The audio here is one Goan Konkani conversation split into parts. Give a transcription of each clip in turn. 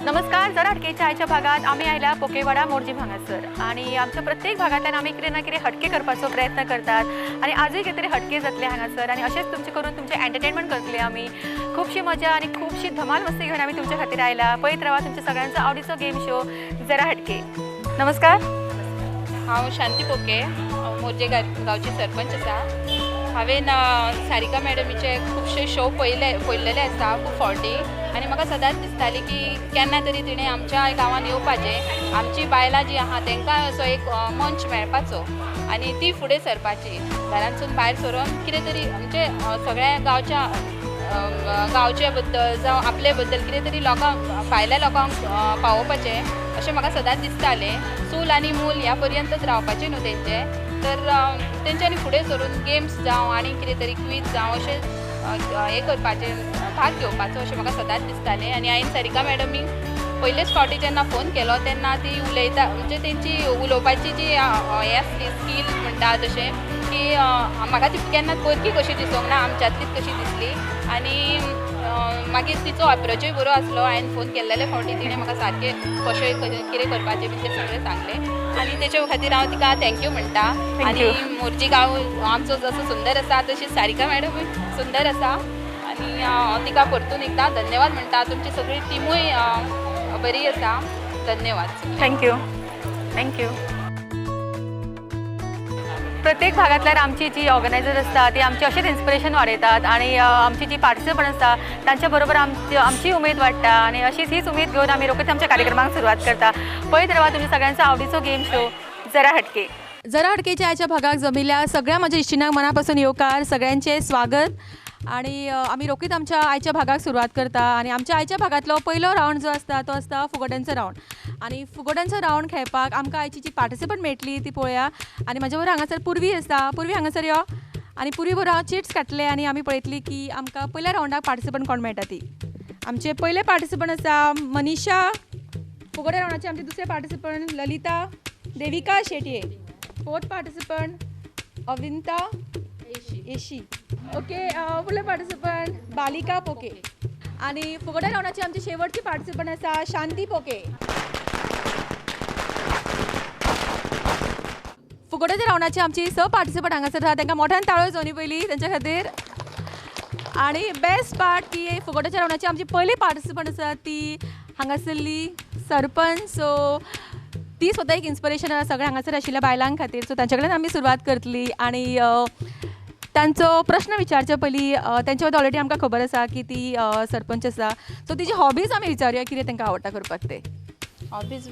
नमस्कार, जरा हटकेच्या आयच्या भागात आमी आयला पोकेवाडा मोरजी हांगासर आनी आमच्या प्रत्येक भागांतल्यान आमी कितें ना कितें हटके करपाचो प्रयत्न करतात आनी आजूय कितें तरी हटके जातले हांगासर आनी अशेंच तुमचें करून तुमचें एंटरटेनमेंट करतले आमी. खुबशी मजा आनी खुबशी धमाल मस्ती घेवन आमी तुमच्या खातीर आयला. पळयत रावा तुमच्या सगळ्यांचो आवडीचो गेम शो जरा हटके. नमस्कार, हांव शांती पोके, मोरजे गांवची सरपंच आसा. हांवें सारिका मॅडमीचे खुबशे शो पळयल्लेले आसा खूब फावटी आनी म्हाका सदांच दिसताली की केन्ना तरी तिणें आमच्या गांवांत येवपाचें, आमची बायलां जीं आहा तांकां असो एक मंच मेळपाचो आनी ती फुडें सरपाची, घरांतसून भायर सरून कितें तरी म्हणजे सगळ्या गांवच्या गांवचे बद्दल जावं आपले बद्दल कितें तरी लोकांक भायल्या लोकांक पावोवपाचें अशें म्हाका सदांच दिसतालें. चूल आनी मूल ह्या पर्यंतच रावपाचें न्हू तेंचें, तर तेंच्यांनी फुडें सरून गेम्स जावं आनी कितें तरी क्वीज जावं अशें हें करपाचें, भाग घेवपाचो अशें म्हाका सदांच दिसतालें. आनी हांवें सारिका मॅडमीक पयलेच फावटी जेन्ना फोन केलो तेन्ना ती उलयता म्हणजे तेंची उलोवपाची जी हें आसली स्कील म्हणटा तशें की म्हाका ती केन्ना परकी कशी दिसूंक ना, आमच्यांतलीच कशी दिसली. आनी मागीर तिचो अप्रोचूय बरो आसलो. हांवें फोन केल्लेले फावटी तिणें म्हाका सारकें कशें कितें करपाचें बी तें सगळें सांगलें आनी तेचे खातीर हांव तिका thank you म्हणटा. आनी मोरजी गांव आमचो जसो सुंदर आसा तशी सारिका मॅडमूय सुंदर आसा आनी हांव तिका परतून एकदां धन्यवाद म्हणटा. तुमची सगळी टिमूय बरी आसा. धन्यवाद. Thank you. Thank you. प्रत्येक भागांतल्यान आमची जी ऑर्गनायझर आसता ती आमची अशेंच इन्स्पिरेशन वाडयतात आनी आमची जी पार्टिसिपंट आसता तांच्या बरोबर आमची उमेद वाडटा आनी अशीच हीच उमेद घेवन आमी रोखडीच आमच्या कार्यक्रमाक सुरवात करता. पळयत रावा तुमच्या सगळ्यांचो आवडीचो गेम शो जरा हटके. जरा हटकेच्या आयच्या भागाक जमिल्ल्या सगळ्या म्हज्या इश्टिणांक मनापासून येवकार, सगळ्यांचें स्वागत. आनी आमी रोखडीच आमच्या आयच्या भागाक सुरवात करता आनी आमच्या आयच्या भागांतलो पयलो रावंड जो आसता तो आसता फुगोट्यांचो रावंड. आनी फुगोट्यांचो रावंड खेळपाक आमकां आयची जी पार्टिसिपंट मेळटली ती पळोवया. आनी म्हाज्या बरोबर हांगासर पुर्वी आसा. पुर्वी हांगासर यो आनी पुर्वी बरोबर हांव चिट्स काडटले आनी आमी पळयतली की आमकां पयल्या रावंडाक पार्टिसिपंट कोण मेळटा ती. आमचे पयले पार्टिसिपंट आसा मनीषा. फुगोट्या रावंडाचे आमचे दुसरे participant Lalita Devika Shetye. Fourth participant Avinta Yeshi. Okay, फुडले पार्टिसिपंट बालिका पोके. आनी फुगोट्या रावंडाची आमची शेवटची पार्टिसिपंट आसा शांती पोके. फुगोट्याच्या रावंडाची आमची स पार्टिसिपंट हांगासर आसा, तांकां मोठ्यान ताळयो जावनी पयली तेंच्या खातीर. आनी बेस्ट पार्ट की फुगोट्याच्या रावंडाची आमची पयली पार्टिसिपंट आसा ती हांगासरली सरपंच. सो ती स्वता एक इन्स्पिरेशन आसा सगळ्या हांगासर आशिल्ल्या बायलां खातीर. सो तांच्या कडेन आमी सुरवात करतली आनी तांचो प्रश्न विचारचे पयलीं तेंचे बद्दल ऑलरेडी आमकां खबर आसा की ती सरपंच आसा. सो तिची हॉबीज आमी विचारुया कितें तांकां आवडटा करपाक ते. हॉबीज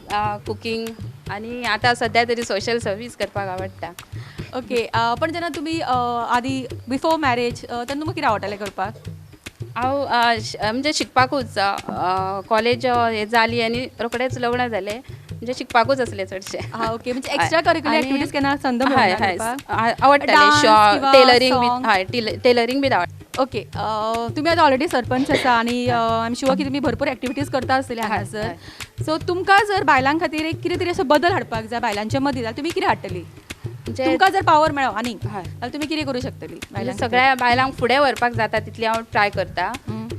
कुकींग आनी आतां सद्या तरी सोशल सर्वीस करपाक आवडटा. ओके, पण जेन्ना तुमी आदी बिफोर मॅरेज तेन्ना तुमकां कितें आवडटालें करपाक? हांव म्हणजे शिकपाकूच, कॉलेज जाली आनी रोखडेंच लग्न जालें, म्हणजे शिकपाकूच आसलें चडशें. हां, ओके. म्हणजे एक्स्ट्रा करिक्युलर एक्टिविटीज केन्ना संद आवडटालें? टेलरींग बी. हय, टेलरींग बी आवडटा. ओके, तुमी आतां ऑलरेडी सरपंच आसा आनी I am sure की तुमी भरपूर एक्टिविटीज करता आसतले हांगासर. सो तुमकां जर बायलां खातीर एक कितें तरी असो बदल हाडपाक जाय बायलांच्या मदीं जाल्यार तुमी कितें हाडटली? तुमकां जर पावर मेळो आनी जाल्यार तुमी कितें करूं शकतली? सगळ्या बायलांक फुडें व्हरपाक जाता तितली हांव ट्राय करता.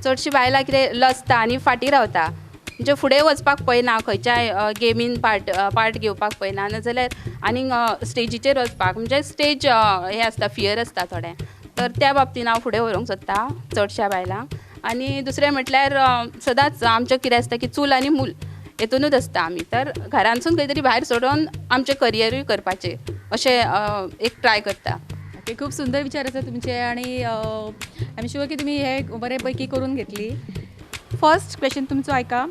चडशी बायलां कितें लजता आनी फाटीं रावता, म्हणजे फुडें वचपाक पळयना, खंयच्याय गेमीन पार्ट घेवपाक पळयना, नाजाल्यार आनीक स्टेजीचेर वचपाक म्हणजे स्टेज हें आसता, फियर आसता थोडें, तर त्या बाबतीन हांव फुडें व्हरूंक सोदता चडश्या बायलांक. आनी दुसरें म्हटल्यार सदांच आमचें कितें आसता की चूल आनी मूल हेतुनूच आसता आमी, तर घरांतसून खंय तरी भायर सोडून आमचें करियरूय करपाचें अशें एक ट्राय करता. ओके, खूब सुंदर विचार आसा तुमचे आनी I am sure की तुमी हे बरे पैकी करून घेतली. फर्स्ट क्वेश्चन तुमचो आयका,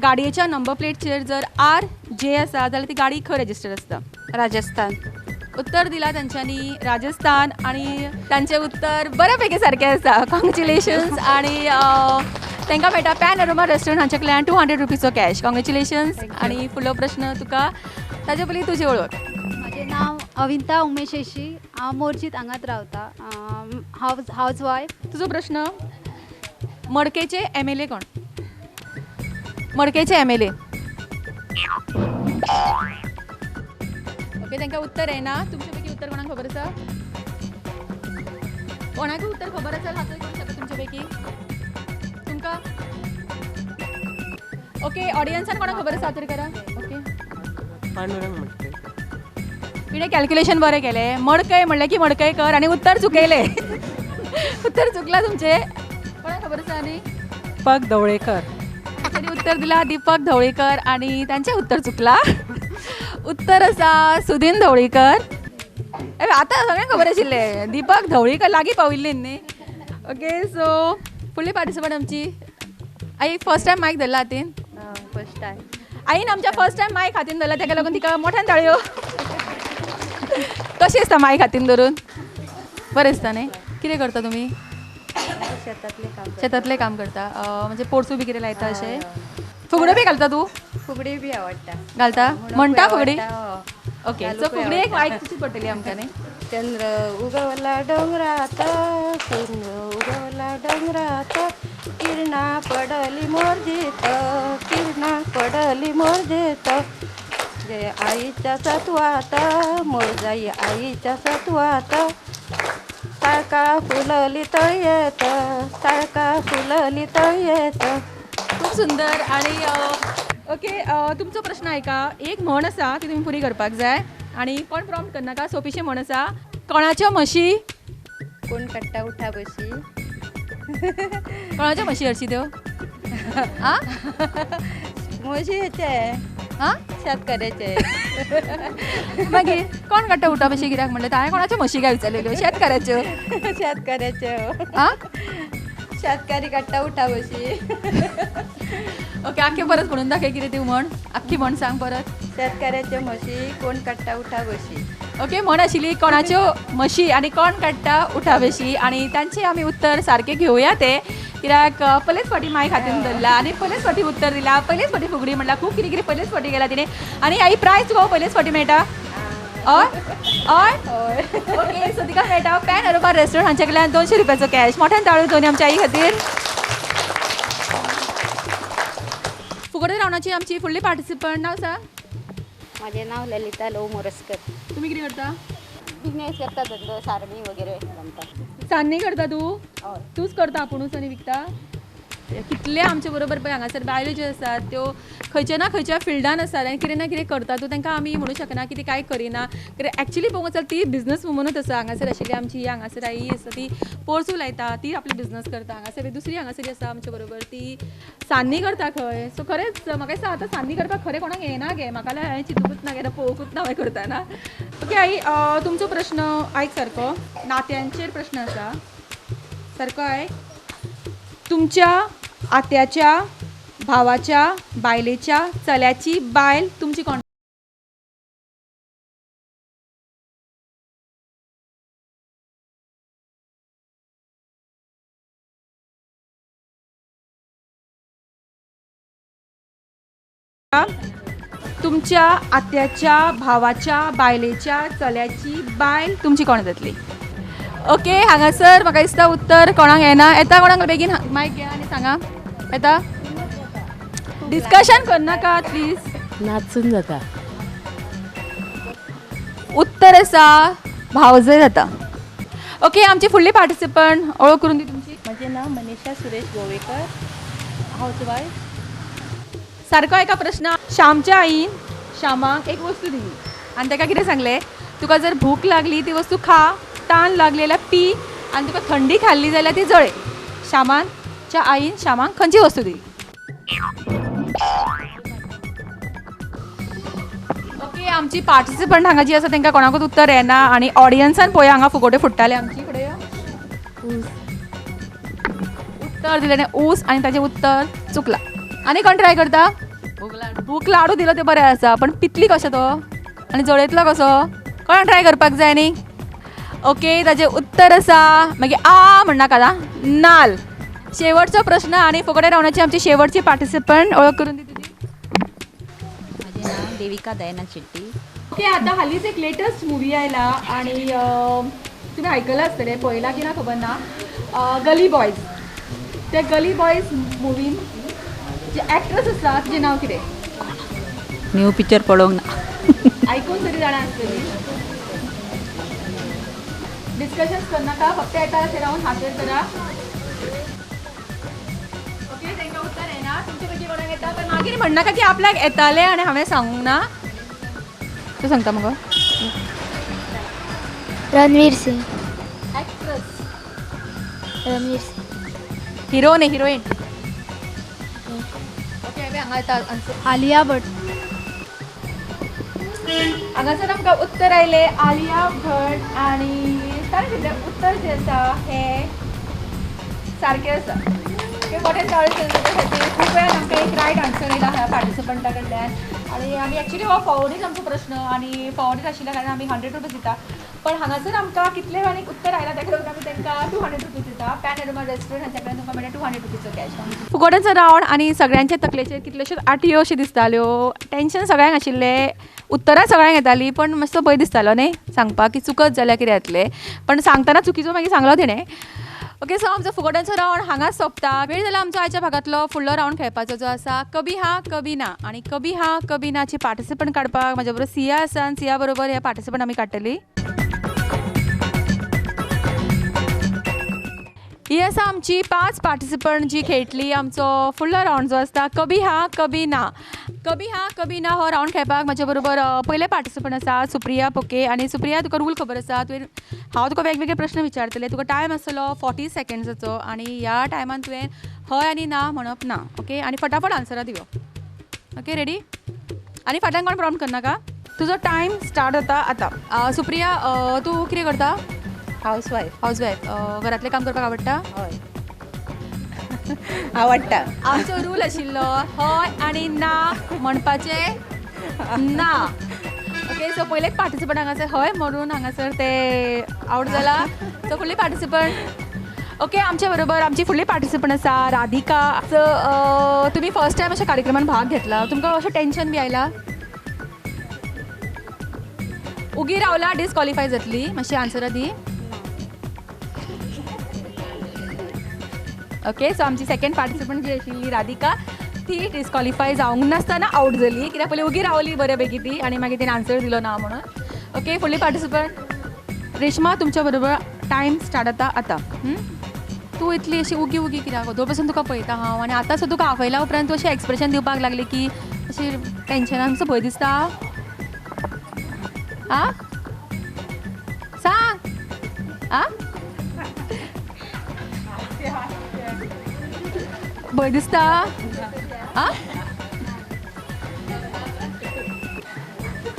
गाडयेच्या नंबर प्लेटचेर जर आर जे आसा जाल्यार ती गाडी खंय रजिस्टर आसता? राजस्थान. उत्तर दिला तांच्यांनी राजस्थान आनी तांचें उत्तर बऱ्या पैकी सारकें आसा. कॉंग्रेच्युलेशन्स. आनी तांकां मेळटा पॅन अरोमा रेस्टॉरंट हांच्या कडल्यान 200 रुपीजचो कॅश. कॉंग्रेच्युलेशन्स. आनी फुडलो प्रश्न तुका, ताजे पयलीं तुजी वळख. म्हजें नांव अविंता उमेश येशी, हांव मोरजीत हांगाच रावता, हावज वायफ. तुजो प्रश्न, मडकेचे MLA कोण? मडकेचे MLA. Okay, तांकां उत्तर येना. तुमचे पैकी उत्तर कोणाक खबर आसा? कोणाकूय उत्तर खबर आसा हात करूंक शकता तुमचे पैकी? तुमकां ओके ऑडियन्सान कोणाक खबर आसा तर करा. ओके पांडुरंग म्हणटा. तिणें कॅल्क्युलेशन बरें केलें. मडकय म्हणलें की मडकयकर आनी उत्तर चुकयलें. उत्तर चुकलां तुमचें. कोणाक खबर आसा आनी? दीपक धवळेकर. तांणी उत्तर दिलां दीपक धवळीकर आनी तांचें उत्तर चुकलां. उत्तर आसा सुदीन धवळीकर. आतां सगळ्यांक खबर आशिल्लें दीपक धवळीकर लागीं पाविल्ली न्ही. ओके सो फुडली पार्टिसिपंट आमची आई. फर्स्ट टायम मायक धरला हातीन? First time. आईन आमच्या फर्स्ट टायम मायक हातीन धरला, ताका लागून तिका मोठ्यान ताळयो. कशी आसता मायक हातीन धरून? बरें दिसता न्ही? कितें करता तुमी? शेतांतलें काम. शेतांतलें काम करता. म्हणजे पोरसूं बी कितें लायता अशें? फुगड्यो बी घालता तूं? फुगडी बी आवडटा. घालता? म्हणटा फुगडी? ओके सो फुगडी एक आयकुची पडटली आमकां न्ही. चंद्र उगवला डोंगरात, चंद्र उगवला डोंगरात, किरणा पडली मोरजेत, किरणा पडली मोरजेत, जय आईच्या सत्वात, मोरजाई आईच्या सत्वात, साळका फुलली तळयेत, साळका फुलली तळयेत. खूब सुंदर. आणि ओके तुमचो प्रश्न आयका. एक म्हण आसा ती तुमी पुरी करपाक जाय आनी कोण प्रॉम्प्ट करनाका. सोंपीशी म्हण आसा. कोणाच्यो म्हशी कोण काडटा उठा बशी? कोणाच्यो म्हशी हरशी त्यो? आ म्हशी हेचे आ शेतकऱ्याचे. मागीर कोण काडटा उठा बशी कित्याक म्हणलें? हांवें कोणाच्यो म्हशी काय विचारलेल्यो? शेतकाराच्यो. शेतकऱ्याच्यो. आ शेतकरी काडटा उठा बशी. ओके आख्खे परत म्हणून दाखय कितें ती म्हण. आख्खी म्हण सांग परत. शेतकऱ्याच्यो म्हशी कोण काडटा उठा बशी. ओके म्हण आशिल्ली कोणाच्यो म्हशी आनी कोण काडटा उठा बशी. आनी तांचें आमी उत्तर सारकें घेवया तें, कित्याक पयलेच फावटी मायक हातीन धरला आनी पयलेच फावटी उत्तर दिला, पयलेच फावटी फुगडी म्हणला, खूब कितें कितें पयलेच फावटी गेला तिणें. आनी आई प्रायज तुका पयलेच फावटी मेळटा? हय हय. ओके सो तिका मेळटा पॅन अरोबा रेस्टॉरंट हांचे कडल्यान 200 रुपयाचो कॅश. मोठ्यान ताळयो दोनी आमच्या आई खातीर. फुगडी रावणाची आमची फुडली पार्टिसिपंट. नांव सांग. माझे नाव ललिता लव मोरस्कर. तुम्ही कितें करता? बिझनेस करता, धंदो सारणी वगैरे जमता. सान्नी करता तूं? तूंच करता आपुणूच आनी विकता? कितले आमचे बरोबर पळय हांगासर बायलो ज्यो आसात त्यो खंयच्या ना खंयच्या फिल्डान आसात आनी कितें ना कितें करता. तूं तांकां आमी म्हणूं शकना की ती कांय करिना, कित्याक एक्चुली पळोवंक वचत ती बिजनस वुमनूच आसा. हांगासर आशिल्ली आमची ही हांगासर आई आसा ती पोरसूं लायता, ती आपली बिजनस करता. हांगासर दुसरी हांगासर आसा आमचे बरोबर ती सान्नी करता खंय. सो खरेंच म्हाका दिसता आतां सान्नी करपाक खरें कोणाक येना गे. म्हाका जाल्यार हांवें चिंतूंकूच ना, पळोवंकूच ना हांवें करतना. ओके आई तुमचो प्रश्न आयक सारको. नात्यांचेर प्रश्न आसा, सारको आयक. तुमच्या आत्याच्या भावाच्या बायलेच्या चल्याची बायल तुमची कोण? तुमच्या आत्याच्या भावाच्या बायलेच्या चल्याची बायल तुमची कोण जातली? ओके हांगासर म्हाका दिसता उत्तर कोणाक येना. येता कोणाक? बेगीन मायक घे आनी सांगा. येता? डिस्कशन करनाका प्लीज. नाचून जाता. उत्तर आसा भावजय जाता. ओके आमची फुडली पार्टिसिपंट ओळख करून दी तुमची. म्हजें नांव मनीषा सुरेश गोवेकर, हावज वायफ. सारको एका प्रश्न. श्यामच्या आईन श्यामाक एक वस्तू दिली आनी ताका कितें सांगलें? तुका जर भूक लागली ती वस्तू खा, तान लागली जाल्यार पी, आनी तुका थंडी खाल्ली जाल्यार ती जळय. श्यामाच्या आईन श्यामाक खंयची वस्तू दिली? ओके आमची पार्टिसिपंट हांगा जी आसा तांकां कोणाकूच उत्तर येना आनी ऑडियन्सान पळोवया हांगा फुगोट्यो फुट्टाले आमची. फुडें ऊस उत्तर दिलें ऊस आनी ताचें उत्तर चुकलां. आनी कोण ट्राय करता? भूक लाडू दिलो तें बरें आसा, पण पितली कशें तो आनी जळयतलो कसो? कोणाक ट्राय करपाक जाय न्ही? ओके ताजें उत्तर आसा मागीर आ म्हणनाका आतां नाल. शेवटचो प्रश्न आनी फुगडे रावणाची आमची शेवटची पार्टिसिपंट. ओळख करून दी तुजी. माझे नाव देविका दयानंद शेट्टी. ओके आतां हालींच एक लेटस्ट मुवी आयला आनी तुमी आयकलां आसतलें, पळयलां की ना खबर ना, गली बॉयज. त्या गली बॉयज मुवीन जे एक्ट्रेस आसा तिजें नांव कितें? न्यू पिक्चर पळोवंक ना. आयकून तरी जाणा आसतली. डिस्कशन करनाका, फक्त येता अशें रावन हात वयर करा. ओके तांकां उत्तर येना. तुमचे पैकी कोणाक येता? पण मागीर म्हणनाका की आपल्याक येतालें आनी हांवें सांगूंक ना. तूं सांगता मगो? Ranveer Singh. Actress. Ranveer Singh. Hero न्ही, हिरोईन. ओके, हांगा येता आन्सर. आलिया भट. हांगासर आमकां उत्तर आयलें आलिया भट आनी सारकें उत्तर जें आसा हें सारकें आसा. ओके, what खातीर खूब वेळान आमकां एक रायट आन्सर येयला ह्या पार्टिसिपंटा कडल्यान. आनी आमी एक्चुली हो फॉवर्डीच आमचो प्रश्न आनी फॉवर्डीच आशिल्ल्या कारणान आमी 100 रुपीज दिता, पण हांगासर आमकां कितले वेळान एक उत्तर आयला ताका लागून आमी तांकां 200 रुपीज दिता. पॅनोरमा रेस्टॉरंट हांच्या कडल्यान तुमकां मेळटा 200 रुपीजचो कॅश. फुगोट्यांचो रावंड आनी सगळ्यांच्या तकलेचेर कितल्योश्योच आटयो अश्यो दिसताल्यो. टेंशन सगळ्यांक आशिल्लें, उत्तरां सगळ्यांक येतालीं, पण मातसो भंय दिसतालो न्ही सांगपाक की चुकत जाल्यार कितें जातलें, पण सांगतना चुकीचो मागीर सांगलो तेणें. ओके, सो आमचो फुगोट्यांचो रावंड हांगाच सोंपता. वेळ जाला आमचो आयच्या भागांतलो फुडलो रावंड खेळपाचो जो आसा कभी हा कभी ना. आनी कभी हा कभी नाची पार्टिसिपंट काडपाक म्हाज्या बरोबर सिया आसा आनी सिया बरोबर हे पार्टिसिपंट आमी काडटली. ही आसा आमची 5 पार्टिसिपंट जी खेळटली आमचो फुडलो रावंड जो आसता कभी हा कभी ना. कभी हा कभी ना हो रावंड खेळपाक म्हाज्या बरोबर पयले पार्टिसिपंट आसा सुप्रिया पोके. आनी सुप्रिया, तुका रूल खबर आसा, तुवें हांव तुका वेगवेगळे प्रश्न विचारतलें, तुका टायम आसतलो 40 सेकेंड्साचो आनी ह्या टायमान तुवें हय आनी ना म्हणप ना. ओके, आनी फटाफट आन्सरां दिवप. Okay, ready? आनी फाटल्यान कोण प्रॉम्प्ट करनाका. तुजो टायम स्टार्ट जाता आतां. सुप्रिया, तूं कितें करता? हावसवायफ. हावसवायफ. घरांतलें काम करपाक आवडटा? हय, आवडटा. आमचो रूल आशिल्लो हय आनी ना म्हणपाचें ना. ओके, सो पयलेच पार्टिसिपंट हांगासर हय म्हणून हांगासर ते आवट जाला. सो फुडली पार्टिसिपंट. ओके, आमच्या बरोबर आमची फुडली पार्टिसिपंट आसा राधिका. सो तुमी फर्स्ट टायम अशा कार्यक्रमान भाग घेतला, तुमकां अशें टेंशन बी आयला? उगी रावला डिस्क्वॉलिफाय जातली, मातशी आन्सरां दी. ओके, सो आमची सेकंड पार्टिसिपंट जी आशिल्ली राधिका, ती डिस्क्वॉलिफाय जावंक नासतना आवट जाली, कित्याक पयलीं उगी रावली बऱ्या पैकी ती आनी मागीर तिणें आन्सर दिलो ना म्हणून. ओके, फुडली पार्टिसिपंट रेश्मा, तुमच्या बरोबर टायम स्टार्ट जाता आतां. तूं इतली अशी उगी उगी कित्याक? अदो पासून तुका पळयता हांव आनी आतां सुद्दां तुका आपयल्या उपरांत तूं अशें एक्सप्रेशन दिवपाक लागली की अशी टेंशनान असो भंय दिसता. आं, सांग. आं, भंय दिसता? आं,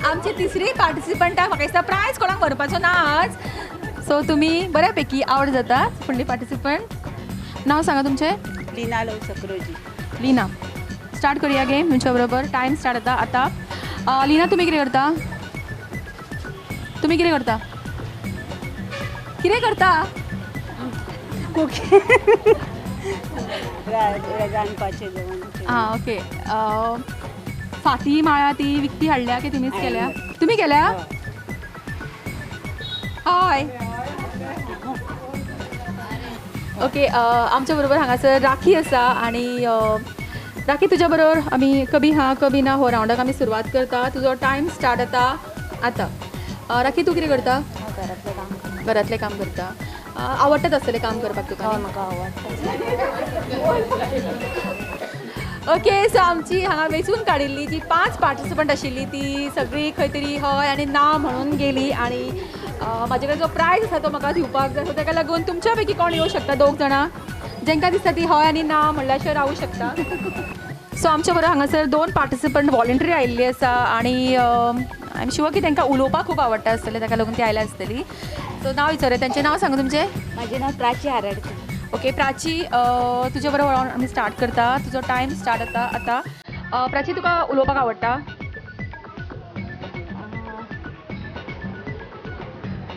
आमची तिसरी पार्टिसिपंटाक म्हाका दिसता प्रायज कोणाक व्हरपाचो ना आज. सो तुमी बऱ्या पैकी आवड जाता. फुडली पार्टिसिपंट, नांव सांगा तुमचें? लीना लव सकरोजी. लीना, स्टार्ट करूया गेम तुमच्या बरोबर. टायम स्टार्ट जाता आतां. लीना, तुमी कितें करता? तुमी कितें करता? कितें करता? कुकिंग, रांदपाचें जेवण. आं, ओके. फाती माळा ती विकती हाडल्या की तुमीच केल्या? तुमी केल्या? हय. ओके, आमच्या बरोबर हांगासर राखी आसा आनी राखी तुज्या बरोबर आमी कभी हा कभी ना हो रावंडाक आमी सुरवात करता. तुजो टायम स्टार्ट जाता आतां. राखी, तूं कितें करता? घरांतलें काम. घरांतलें काम करता. आवडटात आसतलें काम करपाक तुका? हय, म्हाका आवडटा. ओके, सो आमची हांगा वेंचून काडिल्ली जी 5 पार्टिसिपंट आशिल्ली ती सगळी खंय तरी हय आनी ना म्हणून गेली आनी म्हाजे कडेन जो प्रायज आसा तो म्हाका दिवपाक जाय. सो ताका लागून तुमच्या पैकी कोण येवं शकता? 2 जाणां जांकां दिसता ती हय आनी ना म्हणल्यार अशें रावूं शकता. सो आमच्या बरोबर हांगासर 2 पार्टिसिपंट वॉलंटरी आयिल्ली आसा आनी I am sure की तांकां उलोवपाक खूब आवडटा आसतलें, ताका लागून ती आयल्या आसतली. सो नांव विचारूया तांचें. नांव सांगा तुमचें? म्हाजें नांव प्राची आराडकर. ओके प्राची, तुजे बरोबर आमी स्टार्ट करता. तुजो टायम स्टार्ट जाता आतां. प्राची, तुका उलोवपाक आवडटा?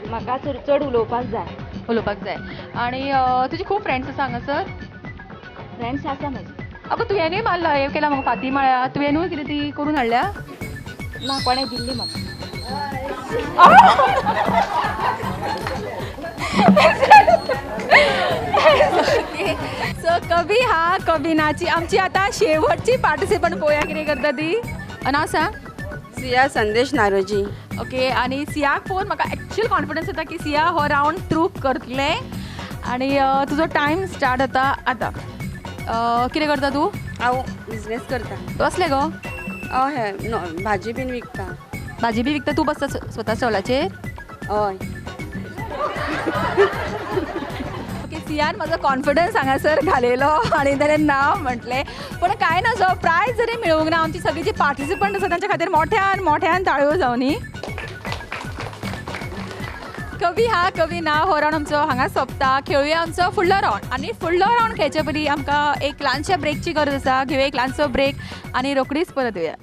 म्हाका चड उलोवपाक जाय. उलोवपाक जाय. आनी तुजी खूब फ्रेंड्स आसा हांगासर? फ्रेंड्स आसा म्हजी. अगो तुवेंनूय मारला हें केला म्हाका फाती माळ्या, तुवेंनूय कितें ती करून हाडल्या? ना, कोणें दिल्ली म्हाका. सो कभी हा कभी नाची आमची आतां शेवटची पार्टिसिपंट पळोवया कितें करता ती. नांव सांग? सिया संदेश नारोजी. ओके, आनी सियाक पळोवन म्हाका एक्चुअल कॉन्फिडन्स येता की सिया हो रावंड थ्रू करतलें. आनी तुजो टायम स्टार्ट जाता आतां. कितें करता तूं? हांव बिजनेस करता. कसलें गो? हय, भाजी बीन विकता. भाजी बी विकता? तूं बसता स्वता स्टॉलाचेर? हय. ओके, सियान म्हजो कॉन्फिडन्स हांगासर घालयलो आनी ताणें ना म्हटलें, पूण कांय ना, जो प्रायज जरी मेळूंक ना, आमची सगळीं जी पार्टिसिपंट आसा तांच्या खातीर मोठ्यान मोठ्यान ताळयो जावनी. कवी हा कवी ना हो रावंड आमचो हांगा सोंपता. खेळुया आमचो फुडलो रावंड आनी फुडलो रावंड खेळचे पयलीं आमकां एक ल्हानशा ब्रेकची गरज आसा. घेवया एक ल्हानसो ब्रेक आनी रोखडीच परत येवया.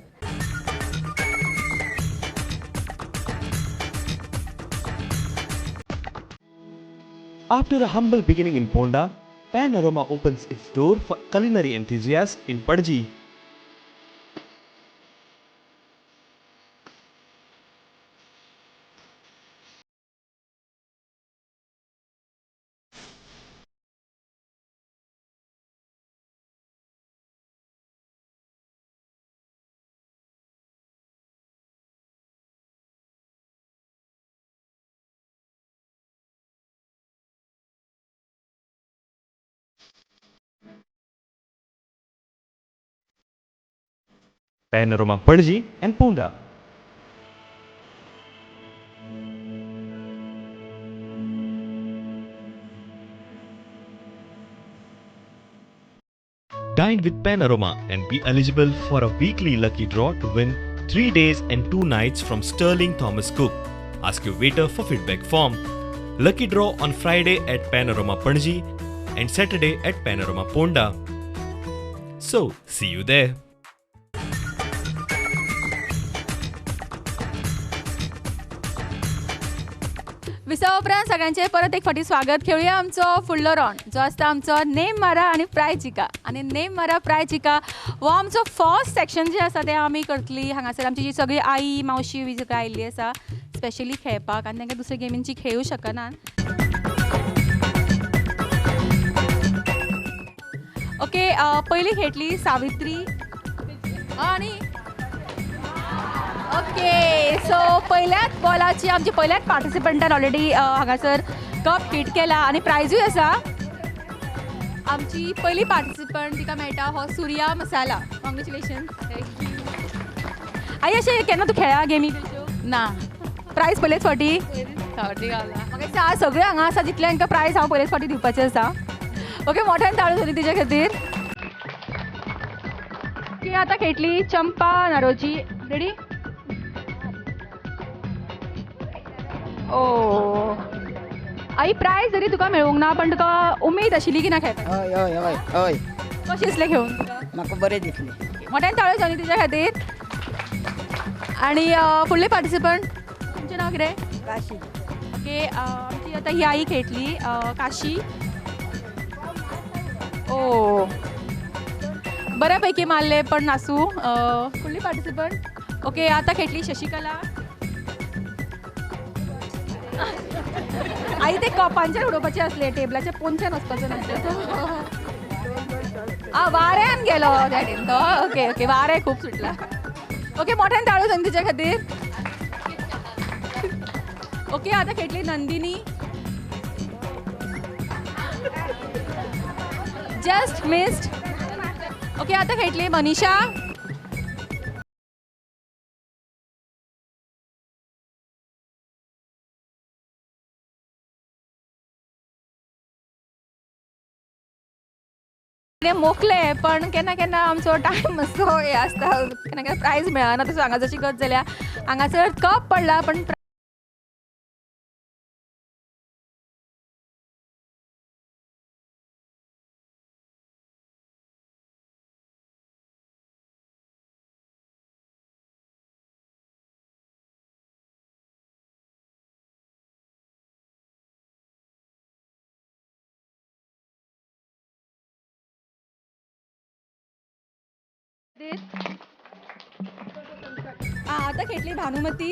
After a humble beginning in Ponda, Panorama opens its door for culinary enthusiasts in Panaji. Panorama Panaji and Ponda. Dine with Panorama and be eligible for a weekly lucky draw to win 3 days and 2 nights from Sterling Thomas Cook. Ask your waiter for feedback form. Lucky draw on Friday at Panorama Panaji and Saturday at Panorama Ponda. So, see you there. विसा उपरांत सगळ्यांचे परत एक फावटी स्वागत. खेळुया आमचो फुडलो रावंड जो आसता आमचो नेम मारा आनी प्रायज जिका. आनी नेम मारा प्रायज जिका हो आमचो फर्स्ट सेक्शन जें आसा तें आमी करतली. हांगासर आमची जी सगळी आई मावशी बी सगळी आयिल्ली आसा स्पेशली खेळपाक आनी तांकां दुसऱ्या गेमींची खेळूं शकनात. ओके, पयली खेळटली सावित्री आनी ओके. सो पयल्याच बॉलाची आमची पयल्याच पार्टिसिपंटान ऑलरेडी हांगासर कप हिट केला आनी प्रायजूय आसा. आमची पयली पार्टिसिपंट तिका मेळटा हो सुर्या मसाला. कॉंग्रेच्युलेशन. आई, अशें केन्ना तूं खेळ्ळा गेमी? ना. प्रायज पयलेच फावटी? फावटी गावला. म्हाका दिसता आज सगळे हांगा आसा जितले हांकां प्रायज हांव पयलेच फावटी दिवपाचें आसा. ओके, मोठ्यान ताळयो जाली तिच्या खातीर. ओके, आतां खेळटली चंपा नारोजी. रेडी? ओ आई, प्रायज जरी तुका मेळूंक ना पण तुका उमेद आशिल्ली की ना खेळपाक? हय हय हय हय. कशें दिसलें खेळून तुका? म्हाका बरें दिसलें. मोठ्यान ताळयो जावनी तिच्या खातीर. आनी फुडले पार्टिसिपंट, तुमचें नांव कितें? काशी. ओके, आमची आतां ही आई खेळटली काशी. ओ बऱ्या पैकी मारले पण नासूं. फुडली पार्टिसिपंट. ओके, आतां खेळटली शशिकला. आई, ते कपांचेर उडोवपाचे आसले, टेबलाच्या पोंच्यान वचपाचें नासलें. आ, वाऱ्यान गेलो सायडीन तो. ओके ओके, वारें खूब सुटला. ओके, मोठ्यान ताळयो जावन तिच्या खातीर. ओके, आतां खेळटली नंदिनी. Just missed. Okay, आतां खेळटली मनीषा. मोखले पण केन्ना केन्ना आमचो टायम मातसो हें आसता, केन्ना केन्ना प्रायज मेळना. तसो हांगा जशी गत जाल्या, हांगासर कप पडला पण आता खेळटली भानुमती.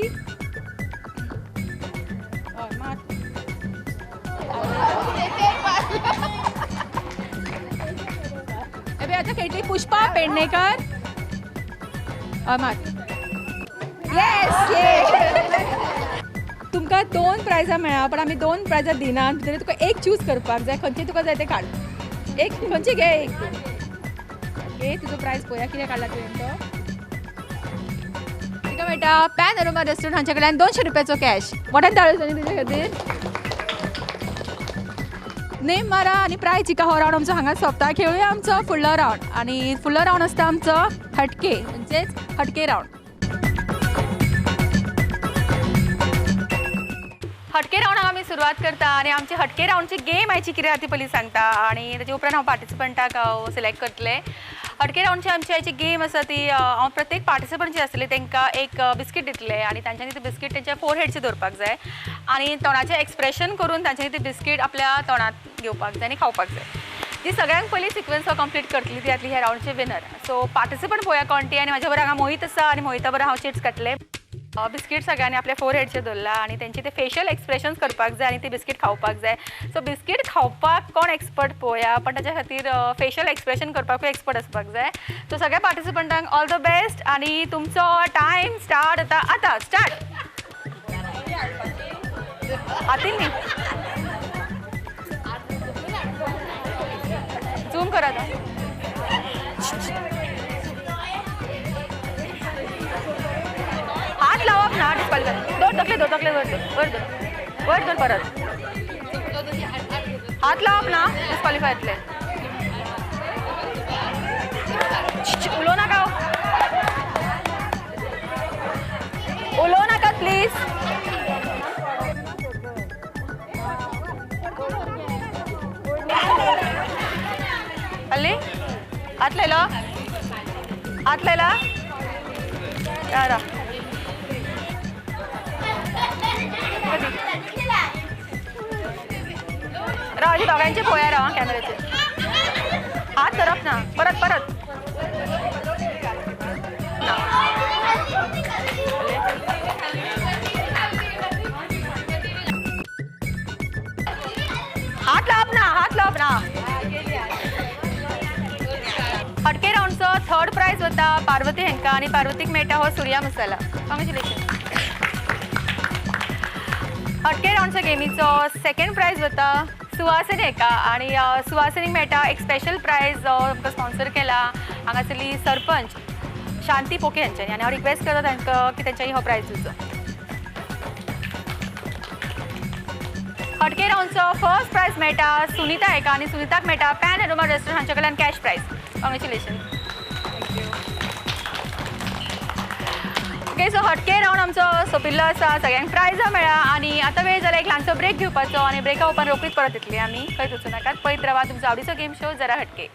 आता खेळटली पुष्पा पेडणेकर. येस ये. तुमकां 2 प्रायजां मेळ्ळा पण आमी 2 प्रायजां दिनात, जाल्यार तुका एक चूज करपाक जाय. खंयचें तुका जाय तें काड. एक खंयचें घे एक. ओके, तुजो प्रायज पळोवया कितें काडला तुवें तो. तुका मेळटा पॅन अरोमा रेस्टॉरंट हांच्या कडल्यान 200 रुपयाचो कॅश. मोठ्यान ताळयो जाली तुज्या खातीर. नेम मारा आनी प्रायज जिका. हो रावंड आमचो हांगा सोंपता. खेळुया आमचो फुडलो रावंड आनी फुडलो रावंड आसता आमचो हटके, म्हणजेच हटके रावंड. हटके रावंडाक आमी सुरवात करता आनी आमची हटके रावंडची गेम आयची कितें आसा ती पयलीं सांगता आनी ताचे उपरांत हांव पार्टिसिपंटाक हांव सिलेक्ट करतलें. हटके रावंडची आमची आयची गेम आसा ती हांव प्रत्येक पार्टिसिपंट जे आसतले तांकां एक बिस्कीट दितलें आनी तांच्यांनी ती बिस्कीट तेंच्या फोरहेडचेर दवरपाक जाय आनी तोंडाचें एक्सप्रेशन करून तांच्यांनी ती बिस्कीट आपल्या तोंडांत घेवपाक जाय आनी खावपाक जाय. ती सगळ्यांक पयलीं सिक्वन्स हो कंप्लीट करतली ती जातली ह्या रावंडची विनर. सो पार्टिसिपंट पळोवया कोण ती आनी म्हाज्या बरोबर हांगा मोहीत आसा आनी मोहिता बरोबर हांव चिट्स काडटलें. बिस्कीट सगळ्यांनी आपल्या फोरहेडचेर दवरला आनी तेंचे ते फेशियल एक्सप्रेशन्स करपाक जाय आनी ती बिस्कीट खावपाक जाय. सो बिस्कीट खावपाक कोण एक्सपर्ट पळोवया, पण ताच्या खातीर फेशियल एक्सप्रेशन करपाकूय एक्सपर्ट आसपाक जाय. सो सगळ्या पार्टिसिपंटांक ऑल the best आनी तुमचो टायम स्टार्ट जाता आतां. स्टार्ट. हातीन न्ही, झूम कर आतां. हात लावप ना, डिस्क्वॉलिफाय. दोन तकले दोन तकले वर दोन वर दोन वर दोन परत हात लावप ना, डिस्क्वॉलिफाय जातले. उलोवं नाका, उलोवं नाका प्लीज. हल्ली हात लायलो, हात लायला. राव अशी दोगांचे पळोवया राव कॅमेऱ्याचेर. हात धरप ना, परत परत. हात लावप ना, हात लावप ना. हटके रावंडचो थर्ड प्रायज वता पार्वती हेंका आनी पार्वतीक मेळटा हो सुर्या मसाला. कॉंग्रेच्युलेशन. हटके रावंडच्या गेमीचो सेकंड प्रायज वता सुवासिनी हेका आनी सुवासिनीक मेळटा एक स्पेशल प्रायज आमकां स्पॉन्सर केला हांगासरली सरपंच शांती पोके हांच्यांनी आनी हांव रिक्वेस्ट करता तांकां की तेंच्यांनी हो प्रायज दिवचो. हटके रावंडचो फर्स्ट प्रायज मेळटा सुनीता हेका आनी सुनीताक मेळटा पॅन अरोमा रेस्टॉरंट हांच्या कडल्यान cash prize. Congratulation. Okay, so हटके रावंड आमचो सोंपिल्लो आसा, सगळ्यांक प्रायजां मेळ्ळा आनी आतां वेळ जाला एक ल्हानसो ब्रेक घेवपाचो आनी ब्रेका उपरांत रोखडीच परत येतली आमी. खंयच वचूं नाकात, पळयत रावा तुमचो आवडीचो गेम शो जरा हटके.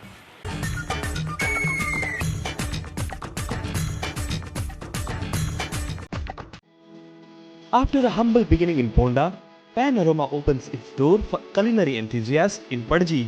After a humble beginning in Ponda, Panorama opens its door for culinary enthusiasts in Panaji.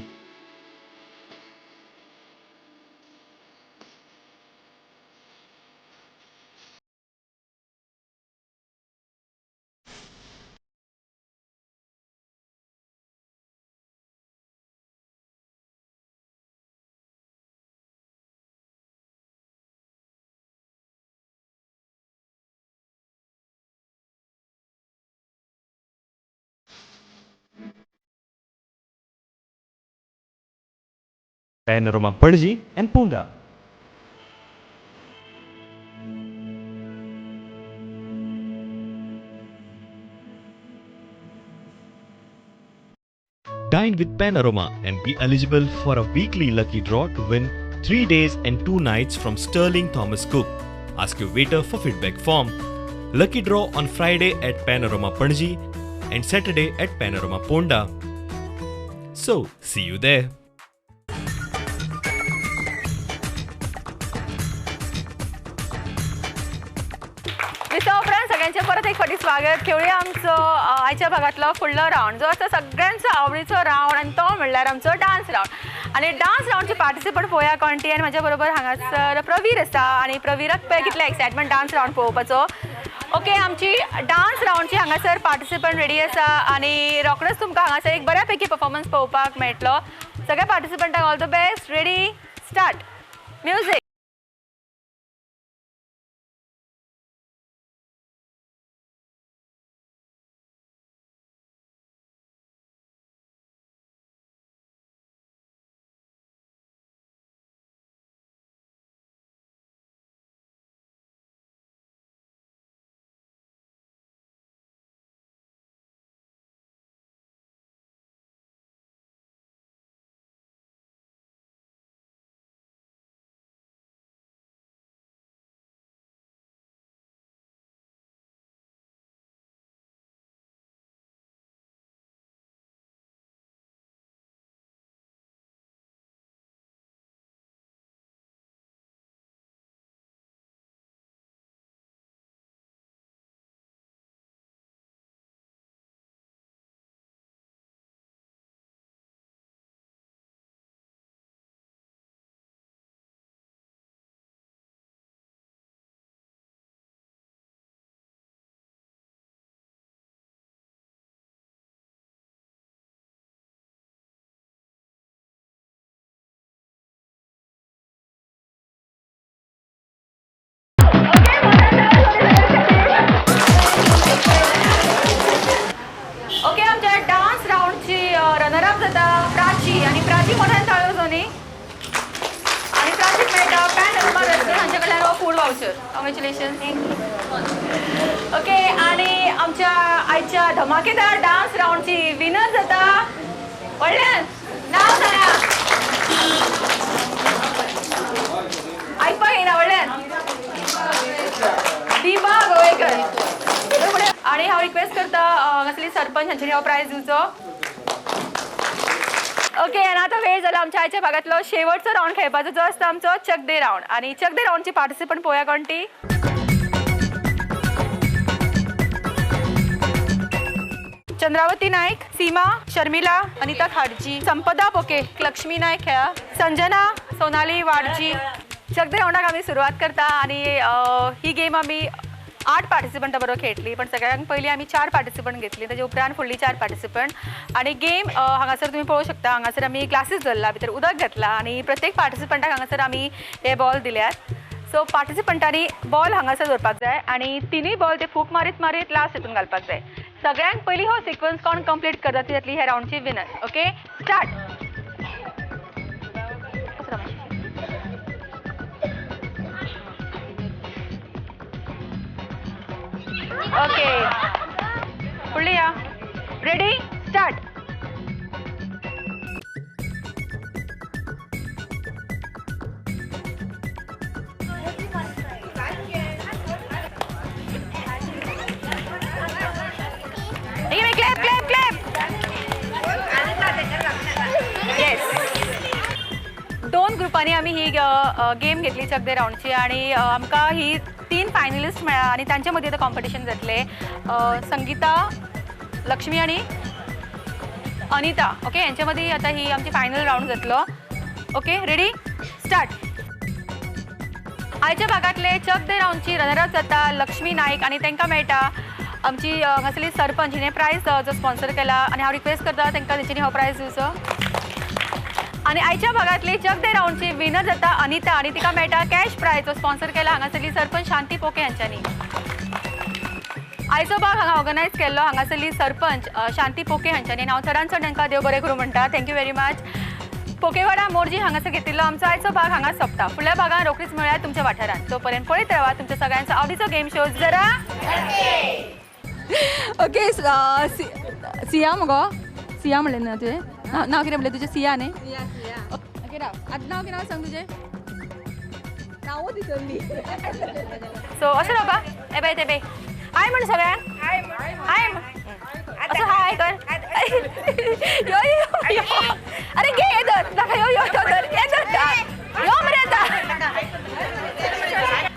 Panorama Panaji and Ponda. Dine with Panorama and be eligible for a weekly lucky draw to win 3 days and 2 nights from Sterling Thomas Cook. Ask your waiter for feedback form. Lucky draw on Friday at Panorama Panaji and Saturday at Panorama Ponda. So, see you there. विसवा उपरांत सगळ्यांचे परत एक फावटी स्वागत. खेळुया आमचो आयच्या भागांतलो फुडलो रावंड जो आसा सगळ्यांचो आवडीचो रावंड आनी तो म्हणल्यार आमचो डान्स रावंड. आनी डान्स रावंडचे पार्टिसिपंट पळोवया कोण ती आनी म्हाज्या बरोबर हांगासर प्रवीर आसा आनी प्रवीराक पळय कितले एक्सायटमेंट डान्स रावंड पळोवपाचो. ओके, आमची डान्स रावंडची हांगासर पार्टिसिपंट रेडी आसा आनी रोखडोच तुमकां हांगासर एक बऱ्या पैकी परफॉर्मन्स पळोवपाक मेळटलो. सगळ्या पार्टिसिपंटांक all the best. Ready, start, music. Prachi आणि प्राची मोठ्यान ताळयो जावनी. आणि प्राचीक मेळटा पॅनोरमा रेस्टॉरंट हांच्या कडल्यान हो फूड वावचर. कॉंग्रेच्युलेशन. ओके आणि आमच्या आयच्या धमाकेदार डान्स रावंडची विनर जाता व्हडल्यान नाव सांगा. आयकपाक येना व्हडल्यान. दीपा गोवेकर. आणि हांव रिक्वेस्ट करता हांगासरली सरपंच हांच्यांनी हो प्रायज दिवचो. ओके आनी आतां वेळ जाला आमच्या आयच्या भागांतलो शेवटचो रावंड खेळपाचो जो आसता आमचो चक दे रावंड. आनी चक दे रावंडची पार्टिसिपंट पळोवया कोण ती. चंद्रावती नाईक, सीमा, शर्मिला, अनिता खाडजी, संपदा पोके, लक्ष्मी नाईक खेळा, संजना, सोनाली वाडजी. चक दे रावंडाक आमी सुरवात करता आनी ही गेम आमी 8 पार्टिसिपंटा बरोबर खेळटली, पण सगळ्यांत पयलीं आमी 4 पार्टिसिपंट घेतली, ताजे उपरांत फुडली 4 पार्टिसिपंट. आनी गेम हांगासर तुमी पळोवंक शकता, हांगासर आमी ग्लासीस धरला, भितर उदक घेतला आनी प्रत्येक पार्टिसिपंटाक हांगासर आमी हे बॉल दिल्यात. सो पार्टिसिपंटांनी बॉल हांगासर दवरपाक जाय आनी तिनूय बॉल ते फूक मारीत मारीत लास्ट हितून घालपाक जाय. सगळ्यांत पयलीं हो सिक्वन्स कोण कंप्लीट करता ती जातली ह्या रावंडची विनर. Okay start. Okay फुडली या. Ready start. Clap clap clap. Yes. 2 ग्रुपांनी आमी ही गेम घेतली चक दे रावंडची आनी आमकां ही 3 फायनलिस्ट मेळ्ळा आनी तांचे मदीं आतां कॉम्पिटिशन जातलें. संगीता, लक्ष्मी आनी अनिता. ओके हेंचे मदीं आतां ही आमची फायनल रावंड जातलो. Okay ready start. आयच्या भागांतले चक दे रावंडची रनर अप जाता लक्ष्मी नाईक आनी तांकां मेळटा आमची हांगासरली सरपंच हिणें प्रायज जो स्पॉन्सर केला आनी हांव रिक्वेस्ट करता तांकां तेंच्यांनी हो प्रायज दिवचो. आनी आयच्या भागांतली चक दे रावंडची विनर जाता अनिता आनी तिका मेळटा कॅश प्रायज जो स्पॉन्सर केला हांगासरली सरपंच शांती पोके हांच्यांनी. आयचो भाग हांगा ऑर्गनायज केल्लो हांगासरली सरपंच शांती पोके हांच्यांनी. हांव चडान चड तांकां देव बरें करूं म्हणटा. Thank you very much. Pokewada Morjim हांगासर घेतिल्लो आमचो आयचो भाग हांगा सोंपता. फुडल्या भागान रोखडीच मेळया तुमच्या वाठारांत. तो पर्यंत पळयत रावा तुमच्या सगळ्यांचो आवडीचो गेम शो जरा. ओके सिया मगो, सिया म्हणलें ना तुवें? नांव कितें म्हणलें तुजें? सिया न्ही? ओके राव, आतां नांव कितें नांव सांग तुजें? नांवूच विसरली. सो अशें रावपा ए बाय ते बाय हाय म्हण सगळ्यांक. हाय म्हण असं हाय कर. यो यो यो अरे घे हे धर दाखय. यो यो धर हे धर यो मरे आतां.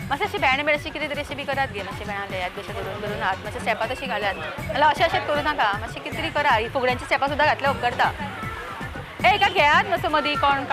मातशें अशी भेंड बीन अशी कितें तरी अशी बी करात गे. मातशें भेंडां घेयात अशें धरून धरून हात मातशें स्टेपां तशी घालात. जाल्यार अशें अशें करूं नाका, मातशें कितें तरी करा. ही फुगड्यांची स्टेपां सुद्दां घातल्या उपकारता. ए एका घेयात मातसो मदीं कोण